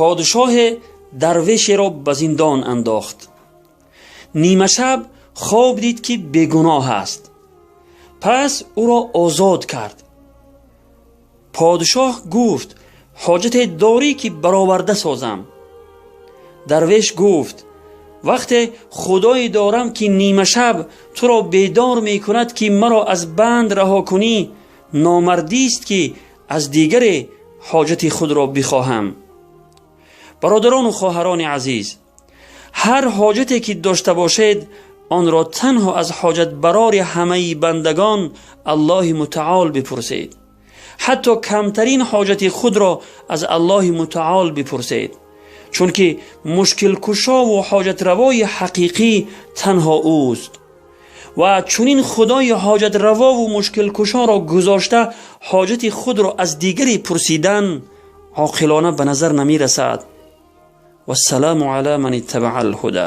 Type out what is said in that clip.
Подшоҳе дарвешеро ба зиндон андохт. Нимашаб хоб дид, ки бегуноҳ аст, пас ӯро озод кард. Подшоҳ гуфт: «Ҳоҷате дорӣ, ки бароварда созам?» Дарвеш гуфт: «Вақте худое дорам, ки нимашаб туро бедор мекунад, ки маро аз банд раҳо кунӣ, номардист, ки аз дигаре ҳоҷати худро бихоҳам». Бародарону хоҳарони азиз, ҳар ҳоҷате ки дошта бошед, онро танҳо аз ҳоҷатбарори ҳамаи бандагон, Аллоҳи Мутаол, бипурсед. Ҳатто камтарин ҳоҷати худро аз Аллоҳи Мутаол бипурсед, чунки мушкилкушову ҳоҷатравои ҳақиқӣ танҳо ӯст. Ва чунин худои ҳоҷатравову мушкилкушоро гузошта, ҳоҷати худро аз дигаре пурсидан оқилона ба назар намерасад. Вассалому ала ман иттабаа алҳуда.